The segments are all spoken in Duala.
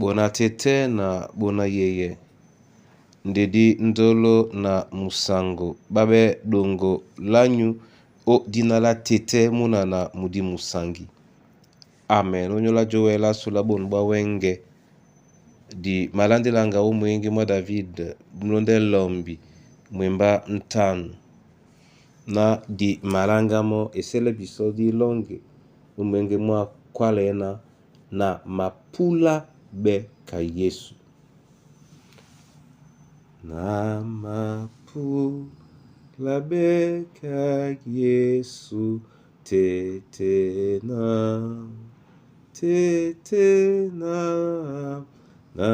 Bona tɛ́tɛ́ na bona yeye ndedi ndolo na musango ɓá ɓɛ́ ɗoŋgo lányu ó dina lá tɛ́tɛ́ múna na mudi musangi. Amen. Ónyólá jówɛ lásu lá bonu ɓá wɛ́ŋgɛ̄ di malandelanga ó mwěŋge mwá David mlóndɛ lɔmbi mwembá ntánu na di malanga mɔ́ esɛ́lɛ́ bisɔ́ dí lɔ́ŋgi ó mwěŋge mwá kwalɛna na mapúlá ɓɛ́ ka Yesu. Na mapúlá ɓɛ́ ka Yesu tɛ́tɛ́ na tɛ́tɛ́ na na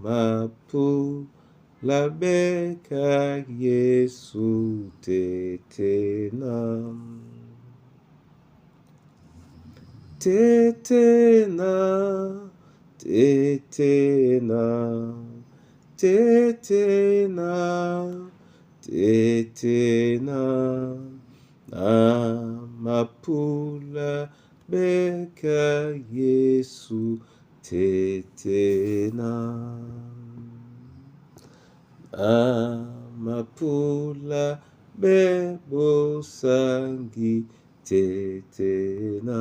mapúlá ɓɛ́ ka Yesu tɛ́tɛ́ na tɛ́tɛ́ na tɛ́tɛ́ na tɛ́tɛ́ na tɛ́tɛ́ na na mapúlá ɓɛ́ ka Yesu tɛ́tɛ́ na na mapúlá ɓɛ́ bosangi tɛ́tɛ́ na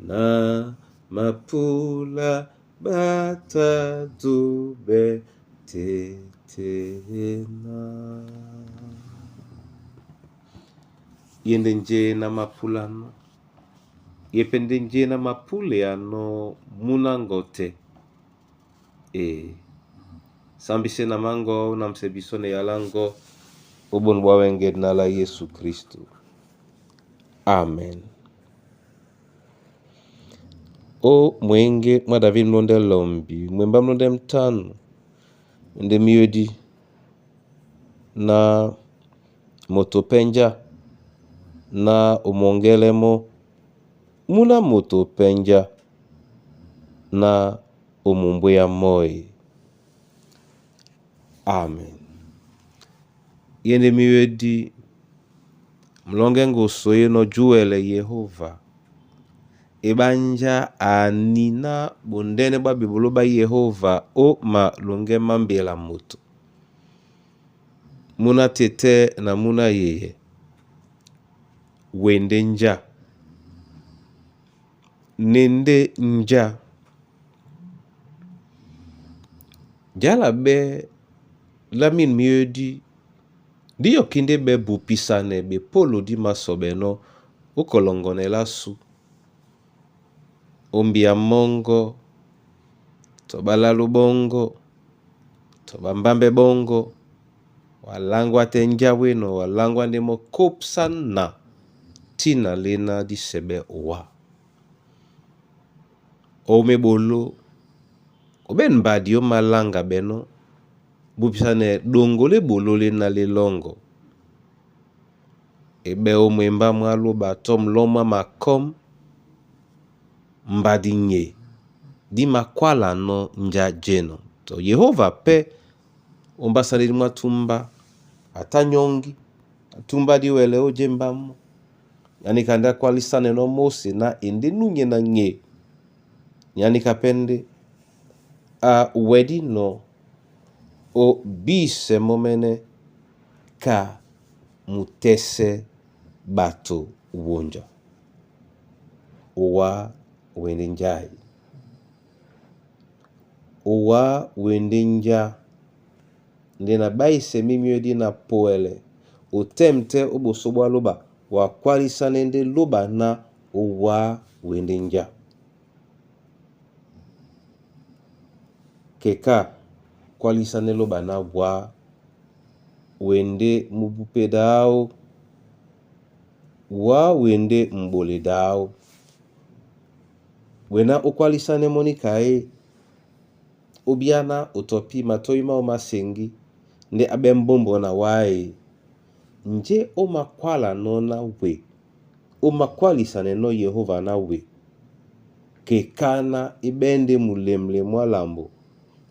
na mapúlá ɓá tadúɓɛ́ tɛ́tɛ́ na. Ye nde nje na mapúlánɔ́, ye pɛ́ ndé nje na mapúleanɔ́ múná ŋgɔtɛ e sambisɛ na máŋgɔ na musɛ bisɔ́ na eyalá ŋgɔ́ ó bonu ɓá wɛ́ŋgɛ̄ dina lá Yésu Kristo. Amen. Ó mwěŋge mwá David mlóndɛ́ lɔmbi mwembá mlóndɛ́ mtánu ndé míyodí na moto pɛ́ njá na o mɔŋgɛ́lɛ́ mɔ́ múná moto pɛ́ njá na o mumbwéá mɔ́ e. Amen. Ye nde míyodí mlɔ́ŋgɛ́ ŋgoso énɔ̄ júwɛlɛ Yehóva eɓánjá a niná ɓondɛ́nɛ́ ɓá ɓeɓoló ɓá Yehóva ó malɔŋgɛ́ má mbela moto. Múná tɛ́tɛ́ na múná yeyɛ we ndé njá, ne ndé njá. Jǎla ɓɛ́ lá mín míyodí ndí yɔkí ndé ɓɛ́ bupisanɛ ɓepólo dí māsɔɓɛnɔ́ ó kɔlɔŋgɔnɛ lásu, ó mbíá mɔ́ŋgɔ́, tɔ ɓáláló ɓɔ́ŋgɔ́, tɔ ɓambámbɛ́ ɓɔ́ŋgɔ́, wa láŋgwá tɛ́ njá wénɔ, wa láŋgwá ndé mɔ́ kópsá na tína léná dí sɛɓɛ́ owá. Ómé ɓoló, o ɓɛ̂n mbadi ó maláŋga ɓɛnɔ́, bupisanɛ ɗoŋgo lé ɓoló léná lé lɔ́ŋgɔ. E ɓɛ́ ó mwembá mwá lóba tɔ́ mlɔ́ mwá makɔ́m, mbadi nye dí makwálanɔ́ njá jɛ́nɔ̄. Tɔ Yehóva pɛ́ ó mbásánɛ́ mwá túmbá, a tá nyɔ́ŋgi, a túmbá dí wɛlɛ ó jémbá mɔ́. Nyáníka ndé á kwálísánɛnɔ́ Móse ná e ndé nú nye na nye. Nyáníka pɛ́ ndé a wɛdínɔ̄ ó bísɛ mɔ́mɛ́nɛ́ ka mutɛ́sɛ́ ɓato wonja. Owá wɛ ndé njá e? Owá wɛ ndé njá? Ndé na ɓáísɛ mí myɔ́dí na powɛlɛ o tɛ́m tɛ́ ó ɓosó ɓwá lóba, wa kwálísánɛ́ ndé lóba ná owá wɛ ndé njá. Keká kwálísánɛ́ lóba ná wá wɛ ndé mubupedɛ áō, wá wɛ ndé m'ɓoledɛ áō. Wɛ ná ó kwálísánɛ́ mɔ́ níka e, ó bíáná o tɔpí matɔ́yi máō má seŋgí ndé á ɓɛ́ mbómbɔ́ na wá e? Njé ó makwálanɔ́ ná we, ó makwálisanɛnɔ́ Yehóva ná we, keká ná é ɓɛ́ ndé mulemle mwá lambo,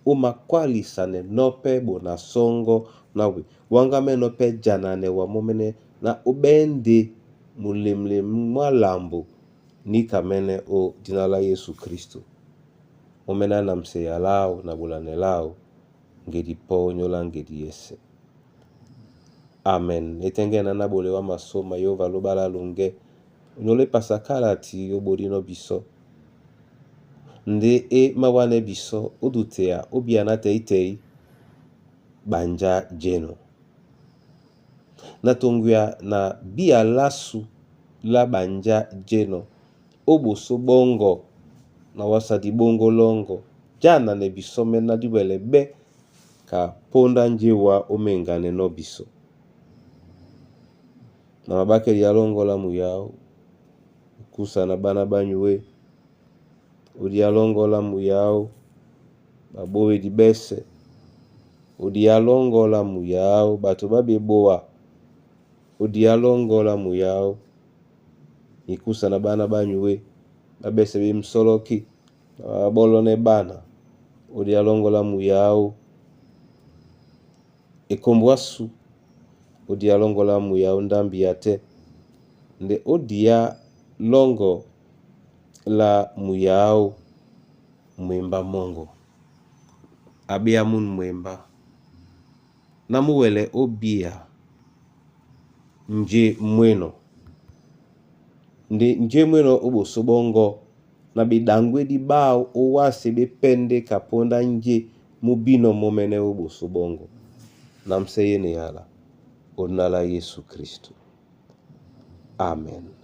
ó makwálisanɛnɔ́ pɛ́ ɓona sɔ́ŋgɔ́ ná we, wáŋgámɛ́nɔ́ pɛ́ jananɛ wa mɔ́mɛ́nɛ́ ná ó ɓɛ́ ndé mulemle mwá lambo Níka mɛ́nɛ́ ó dina lá Yesu Kristo, mɔ́ mɛ́nɛ́ á namseya láō na ɓolanɛ láō ngedi pɔ́ ónyólá ŋgedi yɛ́sɛ̄. Amen. Etɛ́ŋgɛ́ náná ɓole wá masóma Yehova lóɓa lá longɛ onyóla epasa kalati ó ɓodínɔ́ bisɔ́. Ndé e mawánɛ́ bisɔ́ ó duteya ó bíya ná tɛ̌i-tɛ̌i ɓanjá jɛ́nɔ̄. Na toŋgwia na bíya lásu lá ɓanjá jɛ́nɔ̄ ó ɓosó ɓɔ́ŋgɔ na wásā diɓóŋgó lɔ́ŋgɔ̄ jána nɛ bisɔ́ mɛ́ ná dí wɛlɛ ɓɛ́ ka póndá njé wá ó meŋganɛnɔ́ bisɔ́. Na maɓákɛ́ dia lɔ́ŋgɔ́ lá muyáó, kúsa na ɓána ɓá nyué, ó diá lɔ́ŋgɔ́ lá muyáó, ɓaɓówedi ɓɛ́sɛ̄, ó diá lɔ́ŋgɔ́ lá muyáó, ɓato ɓá ɓeboa, ó diá lɔ́ŋgɔ́ lá muyáó, mikúsa na ɓána ɓá nyué, ɓá ɓɛ́sɛ̄ ɓé musɔ́lɔ́kí, na ɓaɓɔ́lɔ́nɛ́ ɓána, ó diá lɔ́ŋgɔ́ lá muyáó, ekombo ásu, ó diá lɔ́ŋgɔ́ lá muyáó ndámbi a tɛ́, ndé ó diá lɔ́ŋgɔ́ lá muyáó mwembá mɔ́ŋgɔ. A ɓéá mún mwembá, ná mú wɛlɛ ó bíya njé mwénɔ. Ndé njé mwénɔ ó ɓosó ɓɔ́ŋgɔ̄ na ɓeɗaŋgwédí ɓáō ó wásē ɓé pɛ́ ndé ka póndá njé mú bínɔ̄ mɔ́mɛ́nɛ́ ó ɓosó ɓɔ́ŋgɔ̄. Námsɛ́ yé na eyala, ó dina lá Yesu Kristo. Amen.